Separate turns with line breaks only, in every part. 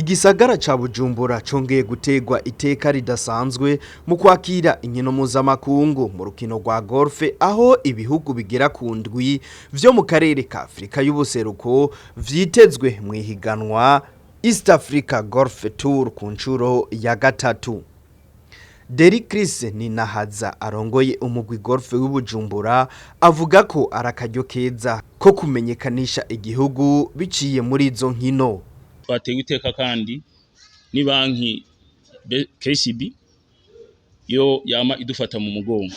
Igisagara ca Bujumbura congeye gutegwa iteka ridasanzwe mu kwakira inkino mpuzamakungu mu rukino rwa golf, aho ibihugu bigera ku ndwi vyo mu karere ka Afrika y'ubuseruko vyitezwe mu ihiganwa East Africa Golf Tour ku nshuro ya gatatu. Deri Chris Ninahaza arongoye umugwi golf w'Ibujumbura avuga ko ari akaryo keza ko kumenyekanisha igihugu biciye muri izo nkino.
Twatewe iteka kandi ni banki KCB yo yama idufata mu mugongo.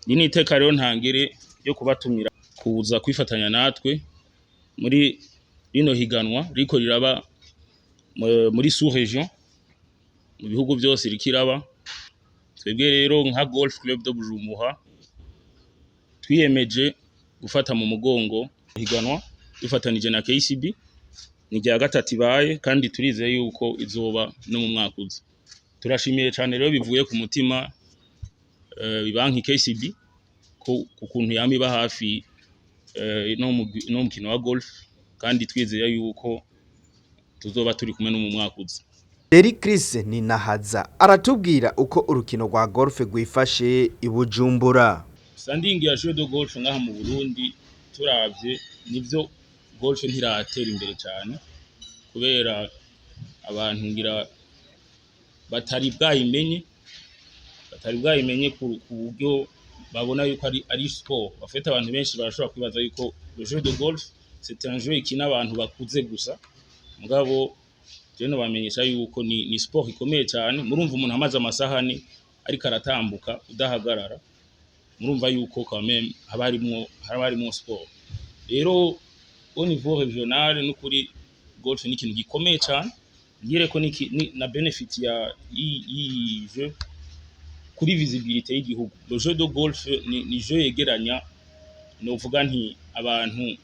Ni n'iteka rero ntangere yo kubatumira kuza kwifatanya natwe muri rino higanwa riko riraba muri sous région, mu bihugu byose rikiraba. Twebwe rero nka Golf Club de Bujumbura twiyemeje gufata mu mugongo higanwa dufatanije na KCB. Ni rya gatatu ibaye kandi turizeye yuko izoba no mu mwaka uza. Turashimiye cyane rero bivuye ku mutima banki KCB ko ukuntu yama iba hafi no mukino wa golf, kandi twizeye yuko tuzoba turi kumwe no mu mwaka uza.
Deri Chris Ninahaza aratubwira uko urukino rwa golf rwifashe i Bujumbura.
Standing ya jeu de golf ngaha mu Burundi, turavye nivyo, golf ntiratera imbere cyane kubera abantu ngira batari bwayimenye ku buryo babona yuko ari sport. Bafite abantu benshi barashobora kwibaza yuko le jeu de golf, c'est un jeu ikina abantu bakuze gusa, mugabo je no bamenyesha yuko ni sport ikomeye cyane. Murumva umuntu amaze amasahani ariko aratambuka udahagarara, murumva yuko quand même haba harimwo sport. Rero au niveau régional, n'ukuri golf ni ikintu gikomeye cyane. Ngire ko ni na benefit ya y'iyi jeu kuri visibilité y'igihugu. Le jeu de golf ni jeu yegeranya, novuga nti abantu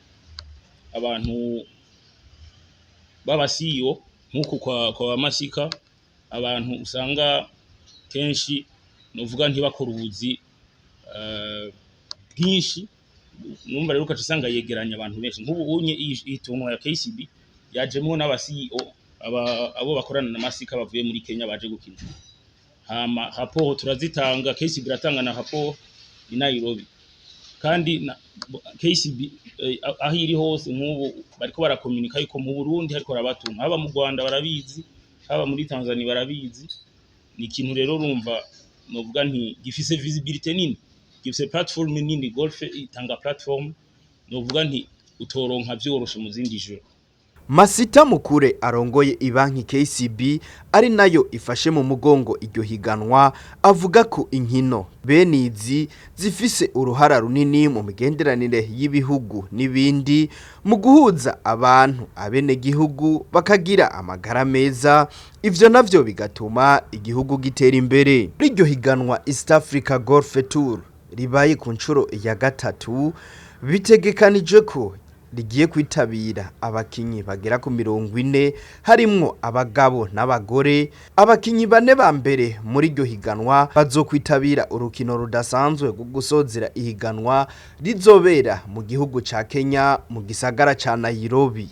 b'aba CEO nk'uku kwa Masika, abantu usanga kenshi novuga ntibakora ubuzi bwinshi. Numva rero ukaca usanga yegeranya abantu benshi. Nk'ubu unye iyi tournoi ya KCB yajemwo n'aba CEO abo bakorana na Masika bavuye muri Kenya baje gukina. Hama rapport turazitanga, KCB iratanga na rapport i Nairobi. Kandi na KCB aho iri hose, nk'ubu bariko barakomunika yuko mu Burundi hariko rabatuma, haba mu Rwanda barabizi, haba muri Tanzania barabizi. Ni ikintu rero urumva novuga nti gifise visibilité nini, gifise platform nini. Golf itanga platform novuga nti utoronka vyoroshe mu zindi jeu.
Masita Mukure arongoye ibanki KCB ari nayo ifashe mu mugongo iryo higanwa avuga ko inkino bene izi zifise uruhara runini mu migenderanire y'ibihugu n'ibindi, mu guhuza abantu, abenegihugu bakagira amagara meza, ivyo navyo bigatuma igihugu gitera imbere. Muri iryo higanwa East Africa Golf Tour ribaye ku nshuro ya gatatu, bitegekanijwe ko rigiye kwitabira abakinyi bagera ku 40, harimwo abagabo n'abagore. Abakinyi bane ba mbere muri iryo higanwa bazokwitabira urukino rudasanzwe rwo gusozera ihiganwa rizobera mu gihugu ca Kenya mu gisagara ca Nairobi.